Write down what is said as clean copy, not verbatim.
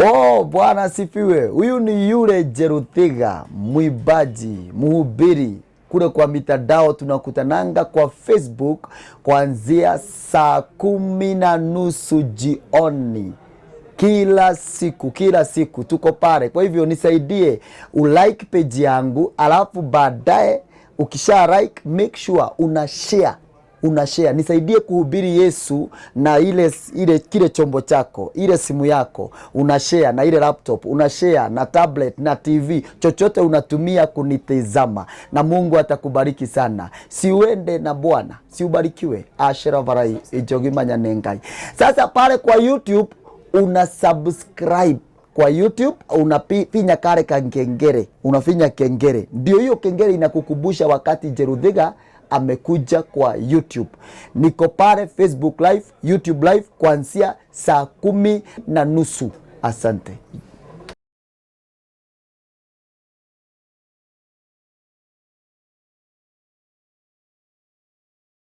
Oh, Bwana asifiwe. Huyu ni yule Jeluthiga, mwimbaji, mhubiri kule kwa mitandao. Tunakutananga kwa Facebook kuanzia saa 10:30 jioni kila siku, kila siku tuko pale. Kwa hivyo nisaidie ulike page yangu, alafu baadaye ukisha like, make sure una share, una share. Nisaidie kuhubiri Yesu na ile, ile kile chombo chako, ile simu yako una share na ile laptop una share na tablet na TV, chochote unatumia kunitizama, na Mungu atakubariki sana. Siuende na Bwana, siubarikiwe. Ashera varai ijogimanya nengai. Sasa pale kwa YouTube una subscribe kwa YouTube, unafinya kale kengele, unafinya kengele, ndio hiyo kengele inakukumbusha wakati Jeluthiga amekuja kwa YouTube. Niko pale Facebook live, YouTube live kuanzia saa 10:30. Asante.